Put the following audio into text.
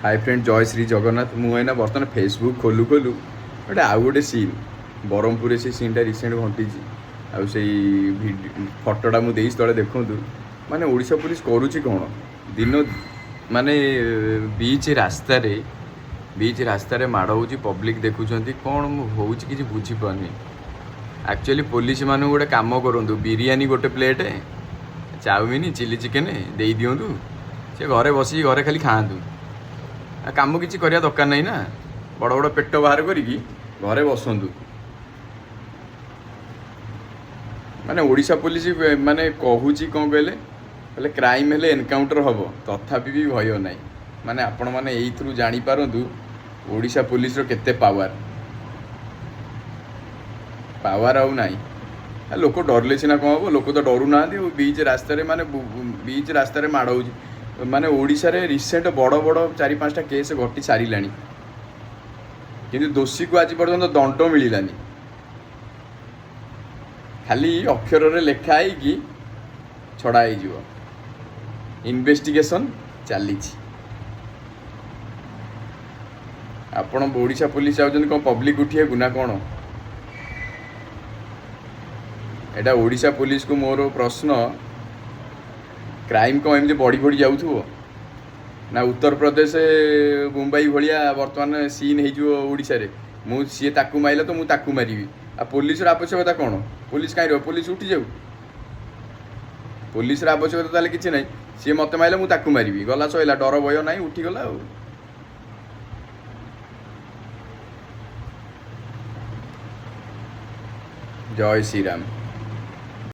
High friend, ଜୟ ଶ୍ରୀ ଜଗନ୍ନାଥ। ମୁଁ ଏଇନା ବର୍ତ୍ତମାନ ଫେସବୁକ୍ ଖୋଲୁ ଖୋଲୁ ଗୋଟେ ଆଉ ଗୋଟେ ସିନ୍, ବ୍ରହ୍ମପୁରରେ ସେ ସିନ୍ଟା ରିସେଣ୍ଟ ଘଟିଛି। ଆଉ ସେଇ ଫଟୋଟା ମୁଁ ଦେଇଛି ତଳେ, ଦେଖନ୍ତୁ। ମାନେ ଓଡ଼ିଶା ପୋଲିସ କରୁଛି କ'ଣ? ଦିନ ମାନେ ବିଚ୍ ରାସ୍ତାରେ ମାଡ଼ ହେଉଛି, ପବ୍ଲିକ୍ ଦେଖୁଛନ୍ତି। କ'ଣ ମୁଁ ହେଉଛି କିଛି ବୁଝିପାରୁନି। ଆକ୍ଚୁଆଲି ପୋଲିସମାନଙ୍କୁ ଗୋଟେ କାମ କରନ୍ତୁ, ବିରିୟାନୀ ଗୋଟେ ପ୍ଲେଟ୍, ଚାଉମିନ, ଚିଲି ଚିକେନ୍ ଦେଇ ଦିଅନ୍ତୁ। ସେ ଘରେ ବସିକି ଘରେ ଖାଲି ଖାଆନ୍ତୁ, ଆଉ କାମ କିଛି କରିବା ଦରକାର ନାହିଁ ନା। ବଡ଼ ବଡ଼ ପେଟ ବାହାର କରିକି ଘରେ ବସନ୍ତୁ। ମାନେ ଓଡ଼ିଶା ପୋଲିସ ମାନେ କହୁଛି କ'ଣ କହିଲେ, କହିଲେ କ୍ରାଇମ୍ ହେଲେ ଏନକାଉଣ୍ଟର ହେବ, ତଥାପି ବି ଭୟ ନାହିଁ। ମାନେ ଆପଣମାନେ ଏଇଥିରୁ ଜାଣିପାରନ୍ତୁ ଓଡ଼ିଶା ପୋଲିସର କେତେ ପାୱାର। ପାୱାର ଆଉ ନାହିଁ। ଆ ଲୋକ ଡରିଲେ ସିନା କ'ଣ ହେବ, ଲୋକ ତ ଡରୁନାହାନ୍ତି। ଆଉ ବିଚ୍ ରାସ୍ତାରେ, ମାନେ ବିଚ୍ ରାସ୍ତାରେ ମାଡ଼ ହେଉଛି। ମାନେ ଓଡ଼ିଶାରେ ରିସେଣ୍ଟ ବଡ଼ ବଡ଼ 4-5ଟା କେସ୍ ଘଟି ସାରିଲାଣି, କିନ୍ତୁ ଦୋଷୀକୁ ଆଜି ପର୍ଯ୍ୟନ୍ତ ଦଣ୍ଡ ମିଳିଲାନି। ଖାଲି ଅକ୍ଷରରେ ଲେଖା ହେଇକି ଛଡ଼ା ହେଇଯିବ, ଇନଭେଷ୍ଟିଗେସନ୍ ଚାଲିଛି। ଆପଣ ଓଡ଼ିଶା ପୋଲିସ ଯାଉଛନ୍ତି କ'ଣ ପବ୍ଲିକ୍ ଉଠିବାକୁ ନା କ'ଣ? ଏଇଟା ଓଡ଼ିଶା ପୋଲିସକୁ ମୋର ପ୍ରଶ୍ନ। କ୍ରାଇମ୍ କ'ଣ ଏମିତି ବଢ଼ି ବଢ଼ି ଯାଉଥିବ ନା ଉତ୍ତରପ୍ରଦେଶ, ମୁମ୍ବାଇ ଭଳିଆ ବର୍ତ୍ତମାନ ସିନ୍ ହେଇଯିବ ଓଡ଼ିଶାରେ? ମୁଁ ସିଏ ତାକୁ ମାରିଲା ତ ମୁଁ ତାକୁ ମାରିବି। ଆଉ ପୋଲିସର ଆବଶ୍ୟକତା କ'ଣ? ପୋଲିସ କାହିଁ ରହିବ? ପୋଲିସ ଉଠିଯାଉ। ପୋଲିସର ଆବଶ୍ୟକତା ତାହେଲେ କିଛି ନାହିଁ। ସିଏ ମୋତେ ମାରିଲା, ମୁଁ ତାକୁ ମାରିବି, ଗଲା ସଇଲା। ଡର ଭୟ ନାହିଁ, ଉଠିଗଲା ଆଉ। ଜୟ ଶ୍ରୀରାମ।